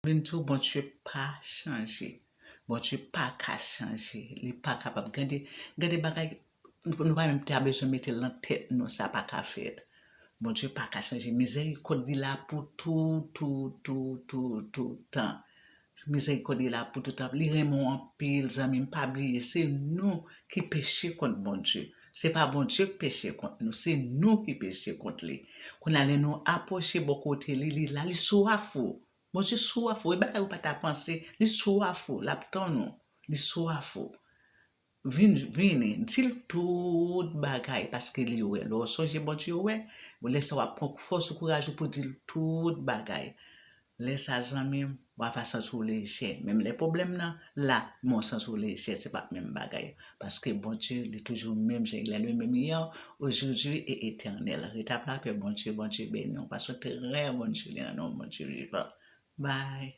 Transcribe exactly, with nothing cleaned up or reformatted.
Vin tou, Bondye pa chanje. Bondye pa ka chanje. Li pa kapab. Gade, gade bagay, nou pa menm ta bezwen mete l nan tèt nou, sa pa ka fèt. Bondye pa ka chanje. Mizèrikòd li la pou tou, tou, tou, tou, tou tan. Mizèrikòd li la pou toutan. Li renmen w anpil, zanmi m. Pa bliye, se nou ki peche kont Bondye. Se pa Bondye ki peche kont nou, se nou ki peche kont li. Kounye a, lè nou apwoche bò kote li, li la, li swaf ou. Bondye swaf ou. E bagay ou pa ta panse, li swaf ou, l ap tann ou. Li swaf ou. Vin, vini, di l tout bagay, paske li wè. Lè w sonje Bondye wè, lè sa w ap pran fòs ou, kouraj ou pou di l tout bagay. Lè sa, zanmi m, w ap santi w lejè. Menm lè pwoblèm nan la, men w santi w lejè, se pa menm bagay. Paske Bondye, li toujou menm jan, il est le même hier, aujourd'hui et éternel. Rete ap lapè, Bondye, Bondye beni w. Pase yon trè bòn jounen nan non Bondye vivan. Bye.